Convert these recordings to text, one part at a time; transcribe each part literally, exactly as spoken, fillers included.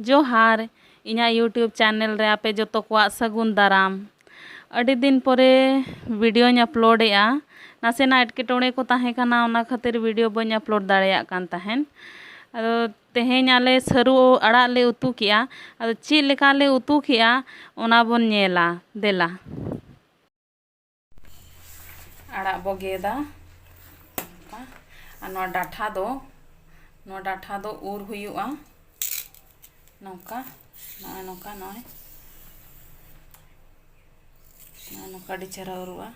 ᱡᱚᱦᱟᱨ, ᱤᱧᱟᱹᱜ YouTube channel ᱨᱮ ᱟᱯᱮ ᱡᱚᱛᱚ ᱠᱚᱣᱟᱜ ᱥᱟᱹᱜᱩᱱ ᱫᱟᱨᱟᱢ᱾ ᱟᱹᱰᱤ ᱫᱤᱱ ᱯᱚᱨᱮ ᱵᱷᱤᱰᱤᱭᱳᱧ ᱟᱯᱞᱳᱰᱮᱜᱼᱟ᱾ ᱱᱟᱥᱮᱱᱟᱜ ᱮᱴᱠᱮᱴᱚᱬᱮ ᱠᱚ ᱛᱟᱦᱮᱸ ᱠᱟᱱᱟ, ᱚᱱᱟ ᱠᱷᱟᱹᱛᱤᱨ ᱵᱷᱤᱰᱤᱭᱳ ᱵᱟᱹᱧ ᱟᱯᱞᱳᱰ ᱫᱟᱲᱮᱭᱟᱜ ᱠᱟᱱ ᱛᱟᱦᱮᱸᱱ᱾ ᱟᱫᱚ ᱛᱮᱦᱮᱧ ᱟᱞᱮ ᱥᱟᱹᱨᱩ ᱟᱲᱟᱜ ᱞᱮ ᱩᱛᱩ ᱠᱮᱜᱼᱟ᱾ ᱟᱫᱚ ᱪᱮᱫ ᱞᱮᱠᱟ ᱞᱮ ᱩᱛᱩ ᱠᱮᱜᱼᱟ, ᱚᱱᱟ ᱵᱚᱱ ᱧᱮᱞᱟ᱾ ᱫᱮᱞᱟ᱾ ᱟᱲᱟᱜ ᱵᱚ ᱜᱮᱫᱟ᱾ ᱱᱚᱝᱠᱟ᱾ ᱟᱨ ᱱᱚᱣᱟ ᱰᱟᱴᱷᱟ ᱫᱚ, ᱱᱚᱣᱟ ᱰᱟᱴᱷᱟ ᱫᱚ ᱩᱨ ᱦᱩᱭᱩᱜᱼᱟ᱾ ᱱᱚᱝᱠᱟ, ᱱᱚᱜᱼᱚᱭ ᱱᱚᱝᱠᱟ, ᱱᱚᱜᱼᱚᱭ᱾ ᱱᱚᱜᱼᱚᱭ ᱱᱚᱝᱠᱟ ᱟᱹᱰᱤ ᱪᱮᱦᱨᱟ ᱩᱨᱩᱜᱼᱟ᱾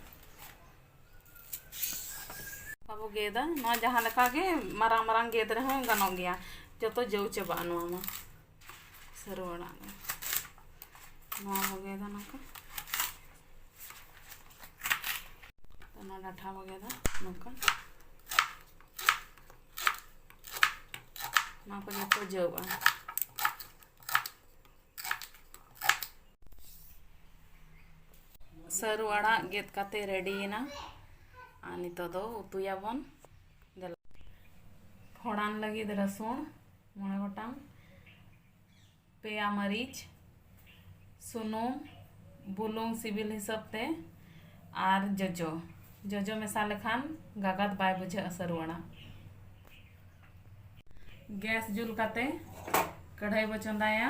ᱱᱚᱝᱠᱟ ᱵᱚ ᱜᱮᱫᱟ᱾ ᱱᱚᱣᱟ ᱡᱟᱦᱟᱸ ᱞᱮᱠᱟ ᱜᱮ ᱢᱟᱨᱟᱝ ᱢᱟᱨᱟᱝ ᱜᱮᱫ ᱨᱮᱦᱚᱸ ᱜᱟᱱᱚᱜ ᱜᱮᱭᱟ᱾ ᱡᱚᱛᱚ ᱡᱟᱹᱣ ᱪᱟᱵᱟᱜᱼᱟ ᱱᱚᱣᱟ ᱢᱟ᱾ ᱥᱟᱹᱨᱩ ᱟᱲᱟᱜ ᱫᱚ᱾ ᱱᱚᱣᱟ ᱵᱚ ᱜᱮᱫᱟ ᱱᱚᱝᱠᱟ᱾ ᱚᱱᱟ ᱰᱟᱴᱷᱟ ᱵᱚ ᱜᱮᱫᱟ ᱱᱚᱝᱠᱟ᱾ ᱱᱚᱣᱟ ᱠᱚ ᱡᱚᱛᱚ ᱡᱟᱹᱣᱜᱼᱟ᱾ ᱥᱟᱹᱨᱩ ᱟᱲᱟᱜ ᱜᱮᱫ ᱠᱟᱛᱮ ᱨᱮᱰᱤᱭᱮᱱᱟ᱾ ᱟᱨ ᱱᱤᱛᱚᱜ ᱫᱚ ᱩᱛᱩᱭᱟᱵᱚᱱ᱾ ᱫᱮᱞᱟ᱾ ᱯᱷᱚᱲᱟᱱ ᱞᱟᱹᱜᱤᱫ ᱨᱟᱹᱥᱩᱱ ᱢᱚᱬᱮ ᱜᱚᱴᱟᱝ, ᱯᱮᱭᱟ ᱢᱟᱹᱨᱤᱪ, ᱥᱩᱱᱩᱢ, ᱵᱩᱞᱩᱝ ᱥᱤᱵᱤᱞ ᱦᱤᱥᱟᱹᱵ ᱛᱮ, ᱟᱨ ᱡᱚᱡᱚ᱾ ᱡᱚᱡᱚ ᱢᱮᱥᱟ ᱞᱮᱠᱷᱟᱱ ᱜᱟᱜᱟᱛ ᱵᱟᱭ ᱵᱩᱡᱷᱟᱹᱜᱼᱟ ᱥᱟᱹᱨᱩ ᱟᱲᱟᱜ᱾ ᱜᱮᱥ ᱡᱩᱞ ᱠᱟᱛᱮ ᱠᱟᱹᱲᱦᱟᱹᱭ ᱵᱚ ᱪᱚᱸᱫᱟᱭᱟ᱾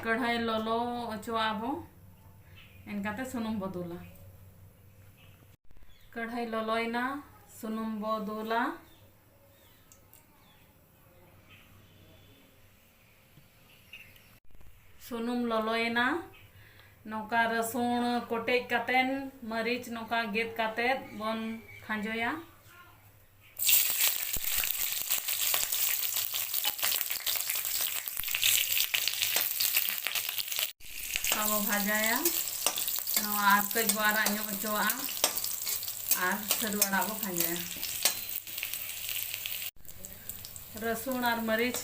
ᱠᱟᱹᱲᱦᱟᱹᱭ ᱞᱚᱞᱚ ᱚᱪᱚᱣᱟᱜᱼᱟ ᱵᱚ, ᱮᱱᱠᱟᱛᱮ ᱥᱩᱱᱩᱢ ᱵᱚ ᱫᱩᱞᱟ᱾ ᱠᱟᱹᱲᱦᱟᱹᱭ ᱞᱚᱞᱚᱭᱮᱱᱟ, ᱥᱩᱱᱩᱢ ᱵᱚ ᱫᱩᱞᱟ᱾ ᱥᱩᱱᱩᱢ ᱞᱚᱞᱚᱭᱮᱱᱟ᱾ ᱱᱚᱝᱠᱟ ᱨᱟᱹᱥᱩᱱ ᱠᱚᱴᱮᱡ ᱠᱟᱛᱮᱱ, ᱢᱟᱹᱨᱤᱪ ᱱᱚᱝᱠᱟ ᱜᱮᱫ ᱠᱟᱛᱮᱫ ᱵᱚᱱ ᱠᱷᱟᱸᱡᱚᱭᱟ᱾ ᱱᱚᱝᱠᱟ ᱵᱚ ᱵᱷᱟᱡᱟᱭᱟ᱾ ᱱᱚᱣᱟ ᱟᱨ ᱠᱟᱹᱡ ᱵᱚ ᱟᱨᱟᱜ ᱧᱚᱜ ᱦᱚᱪᱚᱣᱟᱜᱼᱟ ᱟᱨ ᱥᱟᱹᱨᱩ ᱟᱲᱟᱜ ᱵᱚ ᱠᱷᱟᱸᱡᱚᱭᱟ᱾ ᱨᱟᱹᱥᱩᱱ ᱟᱨ ᱢᱟᱹᱨᱤᱪ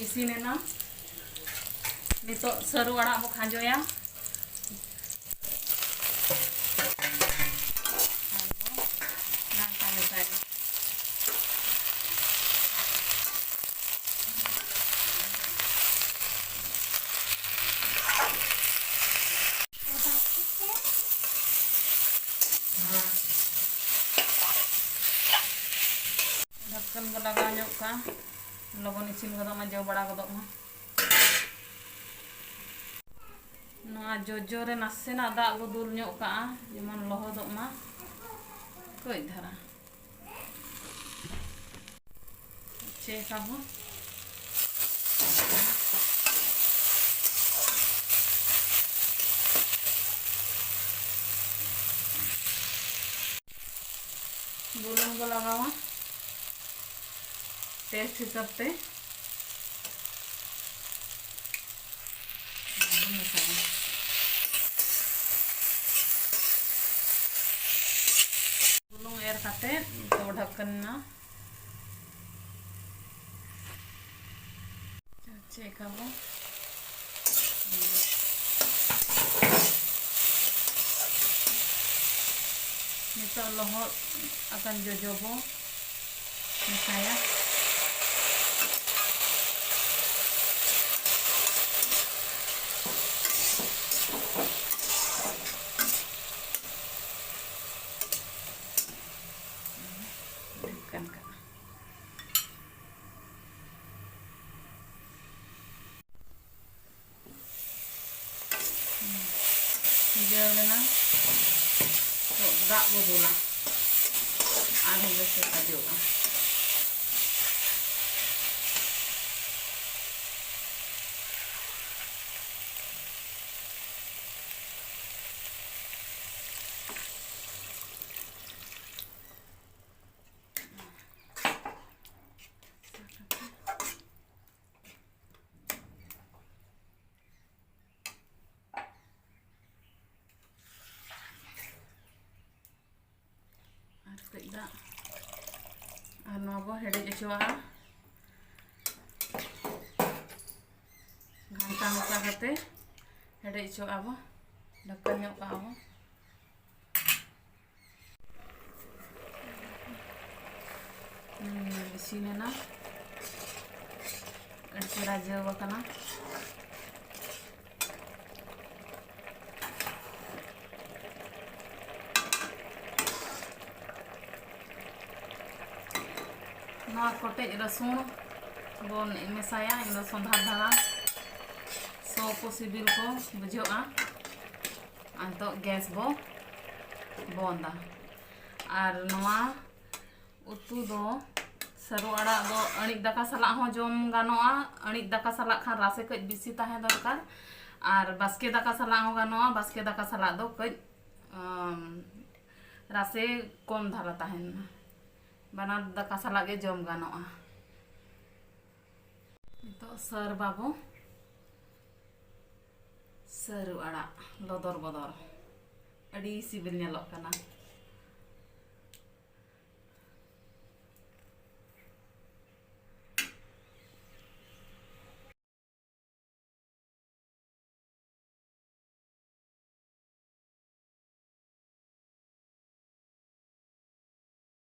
ᱤᱥᱤᱱᱮᱱᱟ᱾ ᱱᱤᱛᱚᱜ ᱥᱟᱹᱨᱩ ᱟᱲᱟᱜ ᱵᱚ ᱠᱷᱟᱸᱡᱚᱭᱟ᱾ ᱟᱨ ᱵᱚ ᱜᱷᱟᱱᱴᱟ ᱢᱮᱥᱟᱭᱟ᱾ ᱞᱚᱜᱚᱱ ᱤᱥᱤᱱ ᱜᱚᱫᱚᱜ ᱢᱟ, ᱡᱚ ᱵᱟᱲᱟ ᱜᱚᱫᱚᱜ ᱢᱟ᱾ ᱱᱚᱣᱟ ᱡᱚᱡᱚ ᱨᱮ ᱱᱟᱥᱮᱱᱟᱜ ᱫᱟᱜ ᱵᱚ ᱫᱩᱞ ᱧᱚᱜ ᱠᱟᱜᱼᱟ, ᱡᱮᱢᱚᱱ ᱞᱚᱦᱚᱫᱚᱜ ᱢᱟ ᱠᱟᱹᱡ ᱫᱷᱟᱨᱟ᱾ ᱪᱮᱠ ᱟᱵᱚ᱾ ᱵᱩᱞᱩᱝ ᱵᱚ ᱞᱟᱜᱟᱣᱟ ᱴᱮᱥᱴ ᱦᱤᱥᱟᱹᱵ ᱛᱮ᱾ ᱟᱨ ᱢᱮᱥᱟᱭᱟ᱾ ᱵᱩᱞᱩᱝ ᱮᱨ ᱠᱟᱛᱮ ᱫᱚ ᱰᱷᱟᱠᱚᱱ ᱢᱟ ᱪᱮᱠ ᱟᱵᱚ᱾ ᱱᱤᱛᱚᱜ ᱞᱚᱦᱚᱫ ᱟᱠᱟᱱ ᱡᱚᱡᱚ ᱵᱚ ᱢᱮᱥᱟᱭᱟ᱾ ᱰᱷᱟᱠᱚᱱ ᱠᱟᱜᱼᱟ᱾ ᱥᱤᱡᱟᱹᱣ ᱮᱱᱟ᱾ ᱛᱚ ᱫᱟᱜ ᱵᱚ ᱫᱩᱞᱟ, ᱟᱨᱦᱚᱸ ᱵᱮᱥ ᱞᱮᱠᱟ ᱡᱚᱜᱼᱟ᱾ ᱟᱨ ᱠᱟᱹᱡ ᱫᱟᱜ, ᱟᱨ ᱱᱚᱣᱟ ᱵᱚ ᱦᱮᱰᱮᱡ ᱦᱚᱪᱚᱣᱟᱜᱼᱟ᱾ ᱜᱷᱟᱱᱴᱟ ᱢᱮᱥᱟ ᱠᱟᱛᱮ ᱦᱮᱰᱮᱡ ᱦᱚᱪᱚᱣᱟᱜᱼᱟ ᱵᱚ, ᱰᱷᱟᱠᱚᱱ ᱧᱚᱜ ᱠᱟᱜᱼᱟ ᱵᱚ᱾ ᱦᱩᱸ, ᱤᱥᱤᱱ ᱮᱱᱟ, ᱟᱹᱰᱤ ᱪᱮᱦᱨᱟ ᱡᱟᱹᱣ ᱟᱠᱟᱱᱟ᱾ ᱱᱚᱣᱟ ᱠᱚᱴᱮᱡ ᱨᱟᱹᱥᱩᱱ ᱵᱚᱱ ᱢᱮᱥᱟᱭᱟ, ᱤᱧ ᱫᱚ ᱥᱚᱸᱫᱷᱟᱲ ᱫᱷᱟᱨᱟ ᱥᱚ ᱠᱚ ᱥᱤᱵᱤᱞ ᱠᱚ ᱵᱩᱡᱷᱟᱹᱜᱼᱟ᱾ ᱟᱨ ᱱᱤᱛᱚᱜ ᱜᱮᱥ ᱵᱚ ᱵᱚᱱᱫᱟ᱾ ᱟᱨ ᱱᱚᱣᱟ ᱩᱛᱩ ᱫᱚ ᱥᱟᱹᱨᱩ ᱟᱲᱟᱜ ᱫᱚ ᱟᱹᱬᱤᱡ ᱫᱟᱠᱟ ᱥᱟᱞᱟᱜ ᱦᱚᱸ ᱡᱚᱢ ᱜᱟᱱᱚᱜᱼᱟ᱾ ᱟᱹᱬᱤᱡ ᱫᱟᱠᱟ ᱥᱟᱞᱟᱜ ᱠᱷᱟᱱ ᱨᱟᱥᱮ ᱠᱟᱹᱡ ᱵᱮᱥᱤ ᱛᱟᱦᱮᱸ ᱫᱚᱨᱠᱟᱨ, ᱟᱨ ᱵᱟᱥᱠᱮ ᱫᱟᱠᱟ ᱥᱟᱞᱟᱜ ᱦᱚᱸ ᱜᱟᱱᱚᱜᱼᱟ᱾ ᱵᱟᱥᱠᱮ ᱫᱟᱠᱟ ᱥᱟᱞᱟᱜ ᱫᱚ ᱠᱟᱹᱡ ᱟᱢ, ᱨᱟᱥᱮ ᱠᱚᱢ ᱫᱷᱟᱨᱟ ᱛᱟᱦᱮᱱ ᱢᱟ᱾ ᱵᱟᱱᱟᱨ ᱫᱟᱠᱟ ᱥᱟᱞᱟᱜ ᱜᱮ ᱡᱚᱢ ᱜᱟᱱᱚᱜᱼᱟ᱾ ᱱᱤᱛᱚᱜ ᱥᱟᱹᱨ ᱵᱟᱵᱚ ᱥᱟᱹᱨᱩ ᱟᱲᱟᱜ ᱞᱚᱫᱚᱨ ᱵᱚᱫᱚᱨ ᱟᱹᱰᱤ ᱥᱤᱵᱤᱞ ᱧᱮᱞᱚᱜ ᱠᱟᱱᱟ᱾